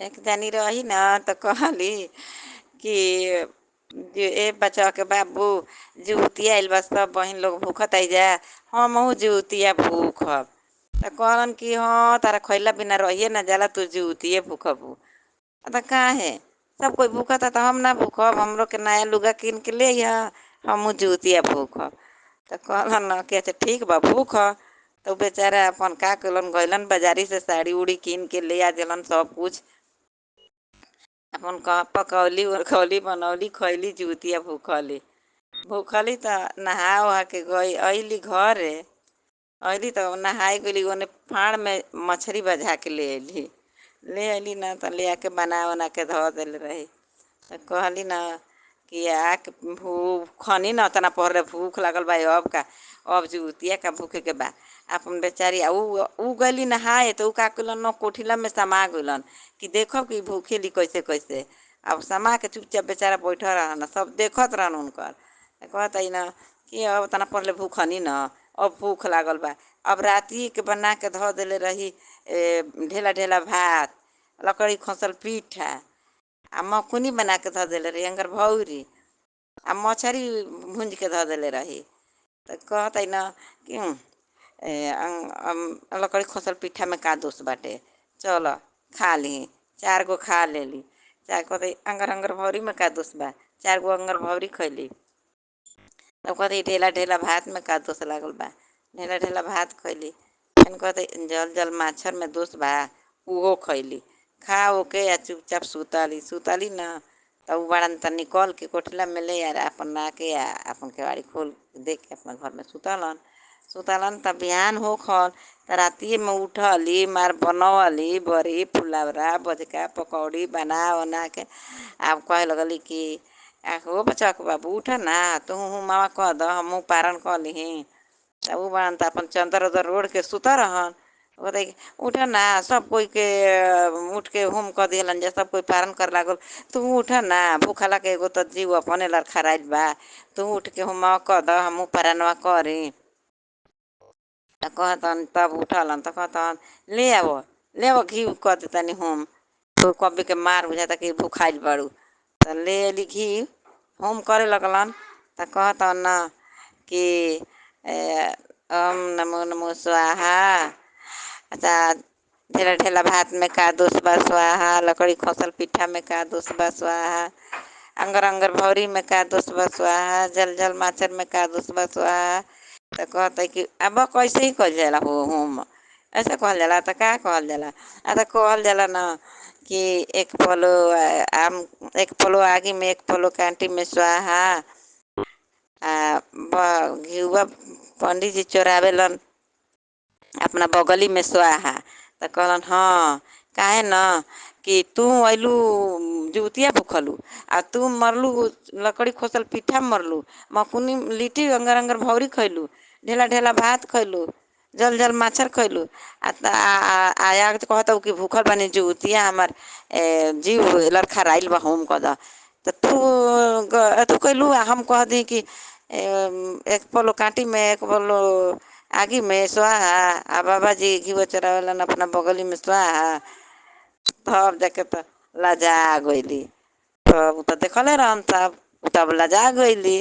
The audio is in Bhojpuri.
एक जानी रही न त कहली कि जे ए बचवा के बाबू जिउतिया आइल बा, सब बहिन लोग भूखत आइजा, हमहू जिउतिया भूखब। त कहलन कि हाँ, तारा खइला बिना रहिए ना जाला, तू जिउतिये भूखबू। त काहे सब कोई भूखता त हम ना भूखब? हमरो के नया लुगा किन के ले अइह, हमहू जिउतिया भूखब। त कहलन न कि अच्छा ठीक बा, भूख। त उ बेचारा अपन का कइलन, गइलन बाजारी से साड़ी उड़ी किन के ले आ देलन सब कुछ। अपन पकौली उरखौली बनौली, खइली, जिउतिया भूखली। भूखली त नहा ओहा के गई अइली घरे। अइली त नहाए गइली, ओने फाँड़ में मछरी बझा के ले अइली। ले अइली न त ले आके बना उना के धऽ देले रही। त कहली न कि आके भूखनी न तना पहले भूख लागल बा, अब का अब जिउतिया का भूखे के बा। अपन बेचारी आ उ गइली नहाए त उ का कइलन न, कोठिला में समा गइलन कि देखब कि भूखेली कैसे कैसे। अब समा के चुपचाप बेचारा बैठल रहन, सब देखत रहन उनकर। कहतई न कि अब तना पहले भूखनी न, अब भूख लागल बा। अब राती के बना के धऽ देले रही ए ढेला ढेला भात, लकड़ी खोसल पीठा आ मकुनी बना के धऽ देले रही, अंगर भौरी आ मछरी भूंज के धऽ देले रही। त कहतई न कि ए लकड़ी खोसल पीठा में का दोष बाटे, चल खा लिही। चार गो खा लेली। चार कहतई अंगर अंगर भौरी में का दोष बा, चार गो अंगर भौरी खैली। तब कहतई ढेला ढेला भात में का दोष लागल बा, ढेला ढेला भात खैली। फेन कहतई जल जल माछर में दोष बा, उहो खैली। खा ओके आ चुपचाप सुतली। सुतली न त उ बड़न त निकल के कोठला में ले आ अपन आके आ अपन केवाड़ी खोल दे के अपना घर में सुतलन। सुतलन त बिहान होखल त रातिए में उठली, मार बनवली बड़ी फुलौरा, बजका, पकौड़ी बना उना के। आब कहे लगली कि आ हो बचवा के बाबू, उठ ना तुहू मामा कह दह, हमहू पारन कऽ लिही। त उ बड़न त अपन चदर उदर ओढ़ के सुतल रहन। कहतई उठ ना, सब कोई के उठ के होम कऽ दिहलन जा, सब कोई पारन करे लागल। तू उठ ना, भूखला के एगो त जीव अपने लड़खड़ाइल बा, तू उठ के होमवा कऽ दह, हमहू पारनवा करी। त कहतन तब उठलन त कहतन ले आव, ले आव घी कऽ दे तनी होम, तू कब्बे के मार बुझाता कि भूखाइल बाड़ू। त ले अयली घी, होम करे लगलन। त कहतन न कि ए ओम नमो नमो स्वाहा, अच्छा ढेला ढेला भात में का दोष बा स्वाहा, लकड़ी खोसल पीठा में का दोष बा स्वाहा, अंगर अंगर भौरी में का दोष बा स्वाहा, जल जल माछर में का दोष बा स्वाहा। त कहतई कि अब कैसे ही कहल जाला हो होम, ऐसे कहल जाला त का कहल जाला? आ त कहल जाला न कि एक पलो आम, एक पलो आगी में, एक पलो कांटी में स्वाहा। आ घिउवा पंडित जी चोरावेलन अपना बगली में स्वाहा। त कहलन हाँ, काहे न कि तू अइलू जिउतिया भूखलू आ तू मरलू लकड़ी खोसल पीठा मरलू, मकुनी लिट्टी अंगर अंगर भौरी खैलू, ढेला ढेला भात खैलू, जल जल माछर खैलू। आ त आ कहतौ कि भूखल बानी जिउतिया, हमर ए जीव लड़खड़ाइल बा, होम कऽ दह। त तू तू कैलू आ हम कह दी कि एक पलो कांटी में एक पलो आगी में स्वाहा, आ बाबा जी घीवा चोरावेलन अपना बगली में स्वाहा। तब जाके त लजा गइली। तब उ त देखले रहन साहब, तब लजा गइली।